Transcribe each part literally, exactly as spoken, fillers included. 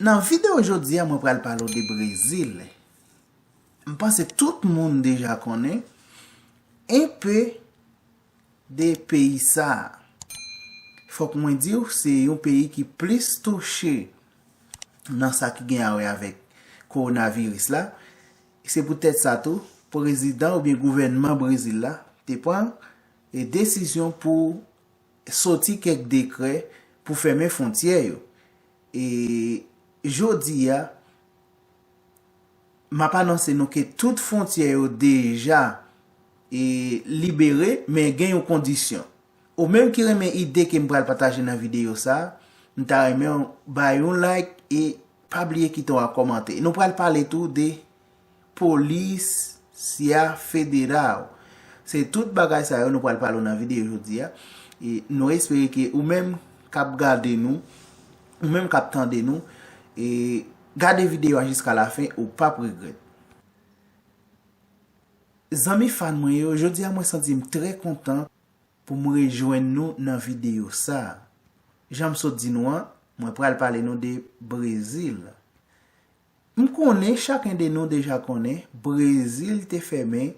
Nan videyo jodi a, mwen pral pale w de Brezil. M panse tout moun deja konnen enpe de peyi sa a. Fòk mwen di w, se yon peyi ki plis touche nan sa ki gen a wè avèk kowonaviris la. Se poutèt sa tou, prezidan oubyen gouvènman Brezil la te pran e desizyon pou soti kèk dekrè pou fèmen fwontyè yo. E jodi a, m ap anonse nou ke tout fwontyè yo deja e libere, men gen yon kondisyon. Ou menm ki renmen ide ke m pral pataje nan videyo sa, m ta renmen w bay yon like e pa bliye kite yon kòmantè. Nou pral pale tou de Polícia Federal. Se tout bagay sa yo nou pral pale w nan videyo jodi a. E nou espere ke ou menm k ap gade nou, ou menm k ap tande nou, e gade videyo a jiska lafen, ou p ap regrèt. Zanmi fan mwen yo, jodi a mwen santi m trè kontan pou m rejwenn nou nan videyo sa a. Jan m sot di nou an, mwen pral pale nou de Brezil. M konnen chaken de nou deja konnen Brezil te fèmen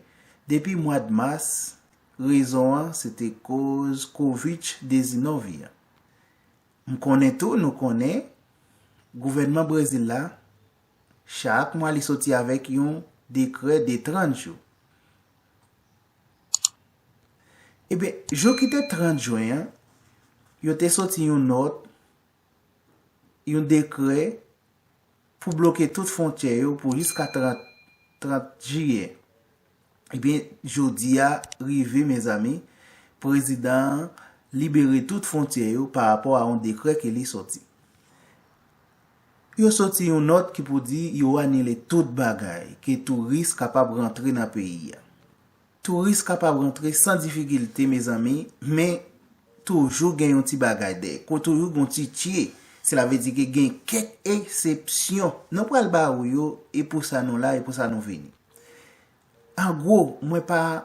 depi mwad mas, rezon an se te koz Covid diznèf an. M konnen tou, nou konnen, gouvènman Brezil la, chak mwa li soti avèk yon dekrè de trant jou. Ebyen, jou ki te trant jen an, yo te soti yon nòt, yon dekrè pou bloke tout fwontyè yo pou jiska trant, trant jiyè. Ebyen, jodi a rive, mezanmi, prezidan an libere tout fwontyè yo pa rapò a yon dekrè ke li soti. Yo soti yon nòt ki pou di yo anile tout bagay, ke touris kapab rantre nan peyi a. Touris kapab rantre san difikilte, mezanmi, men toujou gen yon ti bagay dèyè. Ko toujou gen yon ti tye. Sela vle di ke gen kèk eksepsyon. Nou pral ba ou yo, e pou sa nou la, e pou sa nou vini. An gwo, mwen pa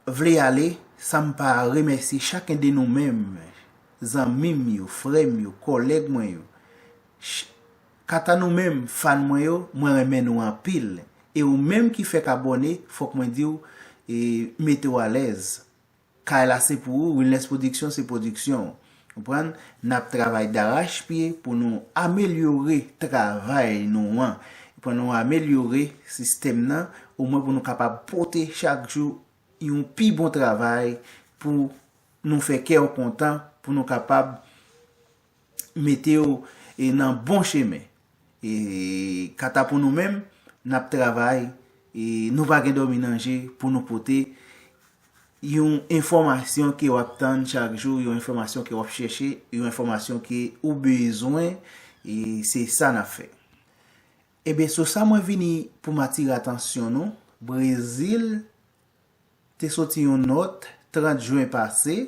vle ale san m pa remèsye chaken de nou menm, zanmi m yo, frè m yo, kòlèg mwen yo. Ch-, kanta nou menm, fan mwen yo, mwen renmen nou anpil. E ou menm ki fèk abòne, fòk mwen di w, e mete w alèz. Kay la se pou ou, Wilness Production se pwodiksyon. Konprann? N ap travay darachpye pou nou amelyore travay nou an. Pou nou amelyore sistèm nan, omwen pou nou kapab pote chak jou yon pi bon travay pou nou fè kè w kontan, pou nou kapab mete w, e, nan bon chemen. E, kanta pou nou menm, n ap travay, e, nou pa gen dòmi nan je pou nou pote yon enfòmasyon ke w ap tann chak jou, yon enfòmasyon ke w ap chèche, yon enfòmasyon ke ou bezwen, e se sa n ap fè. Ebyen, sou sa mwen vini pou m atire atansyon nou, Brezil te soti yon nòt trant jen pase,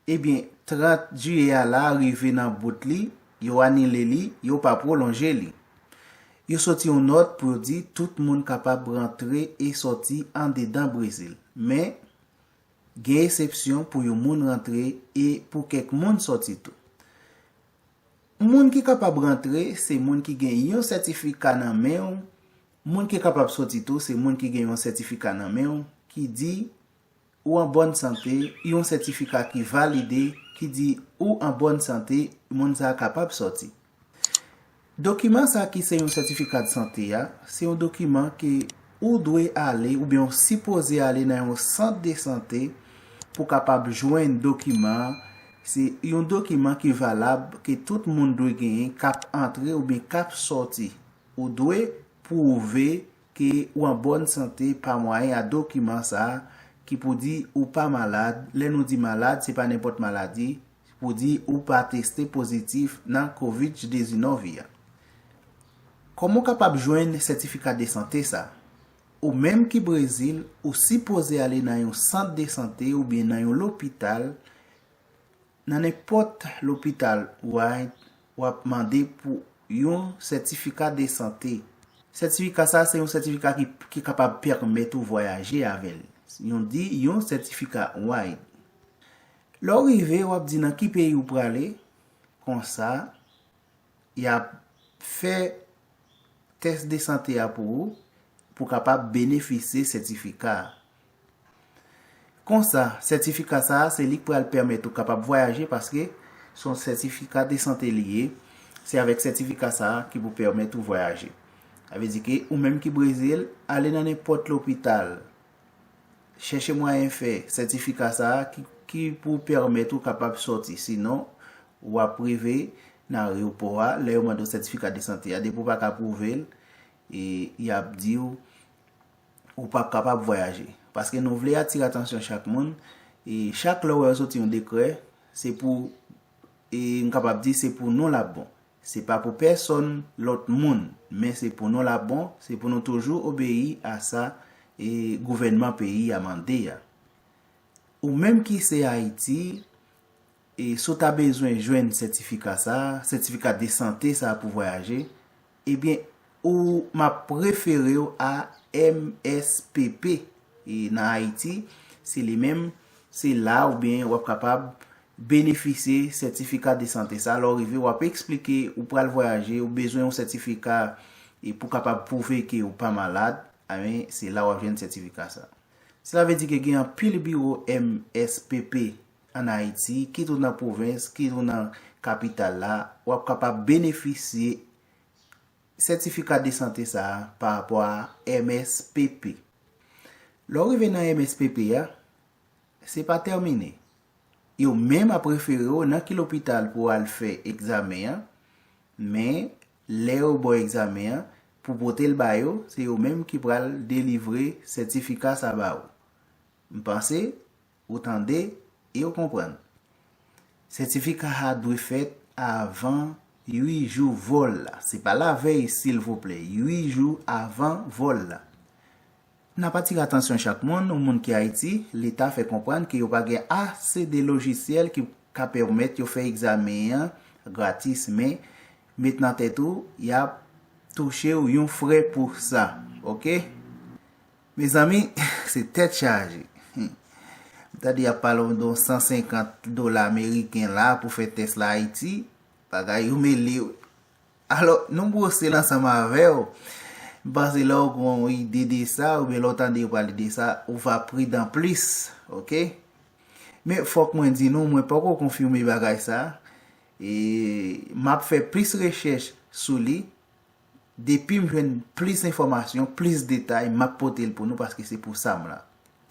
ebyen, trant jiyè a la rive nan bout li, yo anile li, yo pa pwolonje li. Yo soti yon nòt pou yo di tout moun kapab rantre e sòti andedan Brezil. Men, gen eksepsyon pou yon moun rantre e pou kèk moun sòti tou. Moun ki kapab rantre, se moun ki gen yon sètifika nan men w. Moun ki kapab sòti tou, se moun ki gen yon sètifika nan men w, ki di ou an bòn sante, yon sètifika ki valide, ki di ou an bòn sante, moun sa a kapab sòti. Dokiman sa a ki se yon sètifika de sante a, se yon dokiman ke ou dwe ale oubyen ou sipoze ale nan yon sant de sante pou kapab jwenn dokiman an. Se yon dokiman ki valab, ke tout moun dwe genyen, k ap antre oubyen k ap sòti. Ou dwe pwouve ke ou an bòn sante pa mwayen a dokiman sa a, ki pou di ou pa malad. Lè nou di malad, se pa nenpòt maladi, pou di ou pa teste pozitif nan Covid diznèf a. Kòman w kapab jwenn sètifika de sante sa? Ou menm ki Brezil, ou sipoze ale nan yon sant de sante oubyen nan yon lopital, nan nenpòt lopital, w a, w ap mande pou yon sètifika de sante. Sètifika sa a se yon sètifika ki, ki kapab pèmèt ou vwayaje avè l. Yon di, yon sètifika ride. Lè w rive, w ap di nan ki peyi w prale, konsa, y ap fè tès de sante a pou ou, pou w kapab benefisye sètifika a. Konsa, sètifika sa a, se li k pral pèmèt ou kapab vwayaje, paske se yon sètifika de sante li ye. Se avèk sètifika sa a ki pou pèmèt ou vwayaje. Sa vle di ke ou menm ki Brezil, ale nan nenpòt lopital, chèche mwayen fè sètifika sa a ki, ki pou pèmèt ou kapab sòti. Sinon, w ap rive nan ayewopò a, lè yo mande w sètifika de sante a, depi w pa ka pwouve l, e y ap di w ou p ap kapab vwayaje. Paske nou vle atire atansyon chak moun, e chak lè w wè yo soti yon dekrè, se pou, e m kapab di se pou nou l ap bon. Se pa pou pèsonn lòt moun, men se pou nou l ap bon, se pou nou toujou obeyi a sa e gouvènman peyi a mande a. Ou menm ki se Ayiti, e si w ta bezwen jwenn sètifika sa a, sètifika de sante sa a pou vwayaje, ebyen, ou, m ap refere w a M S P P. E nan Ayiti, se li menm, se la oubyen w ap kapab benefisye sètifika de sante sa a. Lè w rive, w ap eksplike ou pral vwayaje, ou bezwen yon sètifika e pou kapab pwouve ke ou pa malad, a men, se la w ap jwenn sètifika sa a. Sela vle di ke gen anpil biwo M S P P ann Ayiti, kit ou nan pwovens, kit ou nan kapital la, w ap kapab benefisye sètifika de sante sa a pa rapò a M S P P. Lè w rive nan M S P P a, se pa tèmine. Yo menm ap refere w nan ki lopital pou w al fè egzamen an, men lè yo ba w egzamen an, pou pote l ba yo, se yo menm ki pral delivre sètifika sa ba ou. M panse ou tande e ou konprann. Sètifika a dwe fèt avan uit jou vòl la. Se pa lavèy, silvouplè. Uit jou avan vòl la. N ap atire atansyon chak moun, yon moun ki Ayiti, Leta fè konprann ke yo pa gen ase de lojisyèl ki ka pèmèt yo fè egzamen an gratis, men met nan tèt ou, y ap touche w yon frè pou sa, oke? Mezanmi, se tèt chaje. Hmm. M tande y ap pale w de yon san senkant dola ameriken la pou fè tès la Ayiti. Bagay yo mele wi. Alò, nou bwose l ansanm avè w. M panse lè w gen yon ide de sa, oubyen lè w tande yo pale de sa, ou va pridan plis, oke? Men fòk mwen di nou, mwen poko konfime bagay sa. E m ap fè plis rechèch sou li. Depi m jwenn plis enfòmasyon, plis detay, m ap pote l pou nou paske se pou sa m la.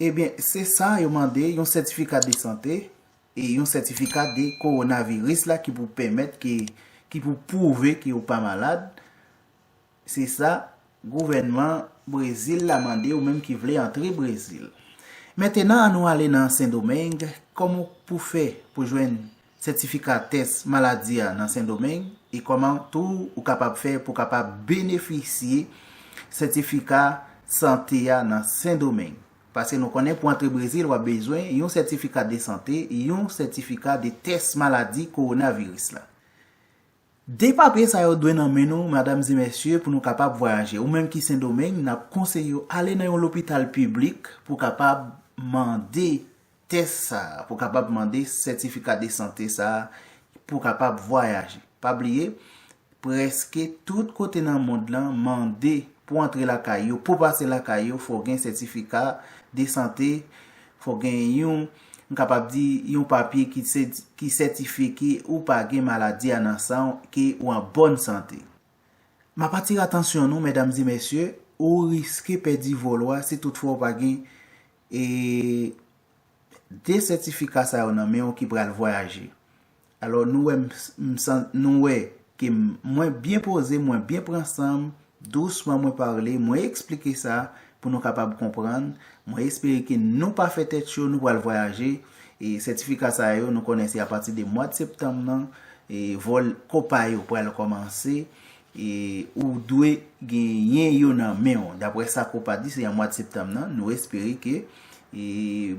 Ebyen, se sa yo mande, yon sètifika de sante e yon sètifika de kowonaviris la ki pou pèmèt ke, ki pou pwouve ke ou pa malad. Se sa gouvènman Brezil la mande ou menm ki vle antre Brezil. Mentenan, ann nou ale nan Sendomeng. Kòman pou fè pou jwenn sètifika tès maladi a nan Sendomeng? E kòman tou ou kapab fè pou kapab benefisye sètifika sante a nan Sendomeng? Paske nou konnen pou antre Brezil, w ap bezwen yon sètifika de sante, yon sètifika de tès maladi kowonaviris la. De papye sa yo dwe nan men nou, medam e mesye, pou nou kapab vwayaje. Ou menm ki Sendomeng, n ap konseye w ale nan yon lopital piblik pou kapab mande tès sa a, pou kapab mande sètifika de sante sa a, pou kapab vwayaje. Pa bliye, prèske tout kote nan mond lan mande pou antre lakay yo, pou pase lakay yo, fò w gen sètifika de sante, fò w gen yon, m kapab di, yon papye ki sè-, ki sètifye ke ou pa gen maladi a nan san w, ke ou an bòn sante. M ap atire atansyon nou, medam e mesye, ou riske pèdi vòl ou a si toutfwa ou pa gen, e, de sètifika sa yo nan men w ki pral vwayaje. Alò, nou wè m, m san-, nou wè ke m, mwen byen poze, mwen byen pran san m, dousman mwen pale, mwen eksplike sa pou nou kapab konprann. Mwen espere ke nou pa fè tèt cho, nou pral vwayaje. E sètifika sa yo, nou konnen se apati de mwa de septanm nan, e vòl konpa yo pral kòmanse. E ou dwe genyen yo nan men w. Daprè sa konpa di, se an mwa de septanm nan. Nou espere ke, e,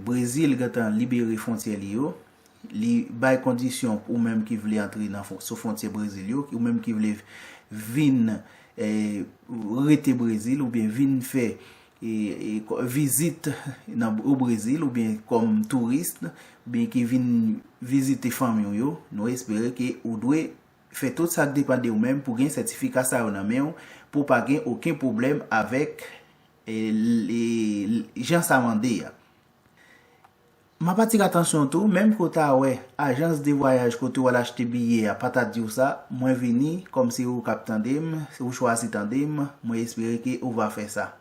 Brezil gentan libere fwontyè li yo. Li bay kondisyon ou menm ki vle antre nan fon-, sou fwontyè Brezil yo, ou menm ki vle vin, e, rete Brezil oubyen vin fè, e, e, ko-, vizit nan, o Brezil oubyen kòm touris, oubyen ki vin vizite fanmi w yo, nou espere ke ou dwe fè tout sa k depann de ou menm pou gen sètifika sa yo nan men w, pou w pa gen okenn pwoblèm avèk e, e, jan sa mande a. M ap atire atansyon tou, menm ke w ta wè ajans de vwayaj kote w al achte biyè a pa ta di w sa, mwen vini, kòm se ou k ap tande m, se ou chwazi tande m, mwen espere ke ou va fè sa.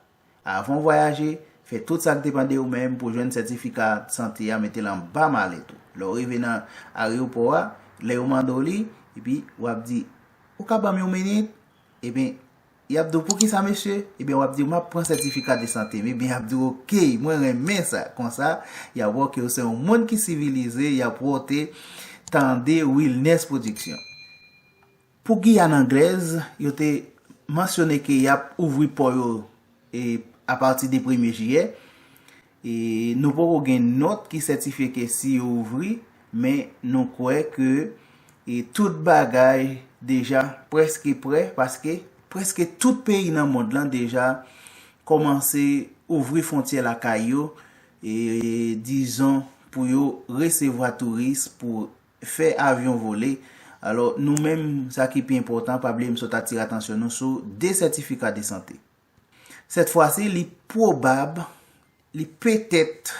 Avan w vwayaje, fè tout sa k depann de ou menm pou w jwenn sètifika sante a, mete l anba malèt ou. Lè w rive nan ayewopò a, lè yo mande w li, epi w ap di, ou ka ban m yon minit? Ebyen, y ap di w, poukisa mesye? Ebyen, w ap di, m ap pran sètifika de sante m. Ebyen, y ap di w, oke, mwen renmen sa. Konsa, y ap wè ke w se yon moun ki sivilize, y ap wè w te tande Wilness Production. Pou Giyàn Anglèz, yo te mansyone ke y ap ouvri pò yo e, apati de premye jiyè. E, nou poko gen nòt ki sètifye ke si yo ouvri, men nou kwè ke e, tout bagay deja prèske prè, paske prèske tout peyi nan mond lan deja kòmanse ouvri fwontyè lakay yo, e, dizon, pou yo resevwa touris, pou fè avyon vole. Alò, nou menm, sa ki pi enpòtan, pa bliye m sot atire atansyon nou sou de sètifika de sante. Sèt fwa si, li pwobab, li petèt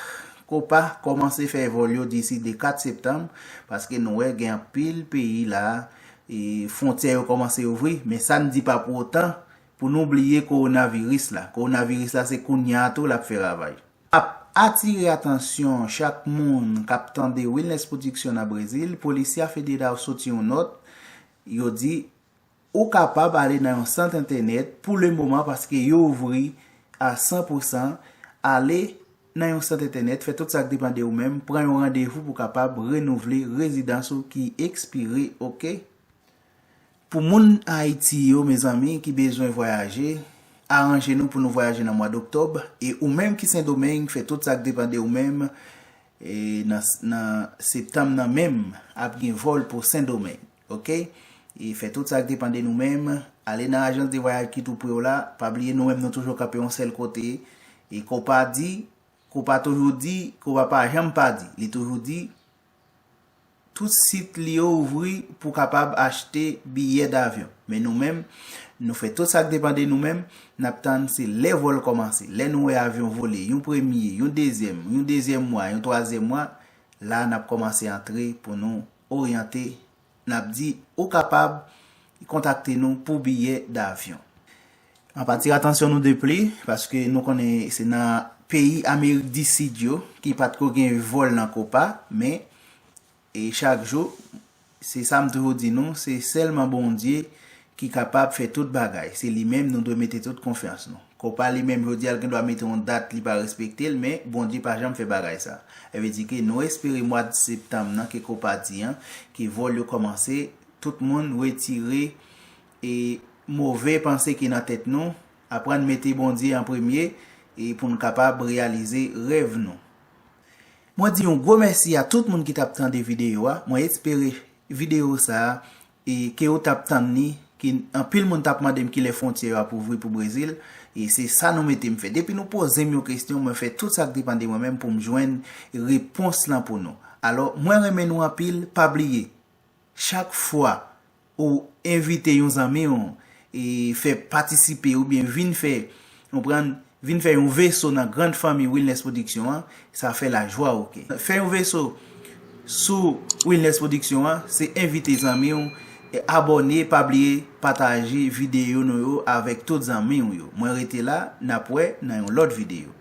Copa kòmanse fè vòl yo disi de kat septanm, paske nou wè gen anpil peyi la, e fwontyè yo kòmanse ouvri, men sa n di pa pou otan pou nou bliye kowonaviris la. Kowonaviris la, se kounye a tou l ap fè ravaj. Ap atire atansyon chak moun k ap tande Wilness Production nan Brezil, polisya federal soti yon nòt, yo di, ou kapab ale nan yon sant entènèt pou le moman paske yo ouvri a san pou san. Ale nan yon sant entènèt, fè tout sa k depann de ou menm, pran yon randevou pou kapab renouvle rezidans ou ki ekspire, oke? Pou moun Ayiti yo, mezanmi, ki bezwen vwayaje, aranje nou pou nou vwayaje nan mwa doktòb. E ou menm ki Sendomeng, fè tout sa k depann de ou menm. E nan, nan septanm nan menm, ap gen vòl pou Sendomeng, oke? E fè tout sa k depann de nou menm. Ale nan ajans de vwayaj ki tou pre w la. Pa bliye, nou menm, nou toujou kanpe yon sèl kote. E Copa di, Copa toujou di, Copa pa janm pa di. Li toujou di, tout sit li yo ouvri pou kapab achte biyè davyon. Men nou menm, nou fè tout sa k depann de nou menm, n ap tann se lè vòl kòmanse. Lè nou wè avyon vole, yon premye, yon dezyèm, yon dezyèm mwa, yon twazyèm mwa, la n ap kòmanse antre pou nou oryante. N ap di, ou kapab kontakte nou pou biyè davyon. An pa atire atansyon nou de pli, paske nou konnen se nan peyi Amerik di Sid yo ki pa t ko gen vòl nan Copa, men, e chak jou, se sa m toujou di nou, se sèlman Bondye ki kapab fè tout bagay. Se li menm nou dwe mete tout konfyans nou. Copa li menm, jodi a, l gen dwa mete yon dat, li pa respekte l, men Bondye pa janm fè bagay sa. Sa vle di ke nou espere mwa septanm nan, ke Copa di an, ke vòl yo kòmanse, tout moun retire e move panse ki nan tèt nou, aprann mete Bondye an premye e pou n kapab reyalize rèv nou. Mwen di yon gwo mèsi a tout moun ki t ap tande videyo a. Mwen espere videyo sa a, e ke w t ap tann li, ke anpil moun t ap mande m kilè fwontyè yo ap ouvri pou Brezil, e se sa nou mete m fè. Depi nou poze m yon kesyon, mwen fè tout sa k depann de mwen menm pou m jwenn repons lan pou nou. Alò, mwen renmen nou anpil, pa bliye, chak fwa ou envite yon zanmi w, e fè patisipe oubyen vin fè, konprann, vin fè yon veso nan grann fanmi Wilness Production an, sa fè lajwa w kè. Fè yon veso sou Wilness Production an, se envite zanmi w, e abòne, pa bliye pataje videyo nou yo avèk tout zanmi w yo. Mwen rete la, n ap wè nan yon lòt videyo.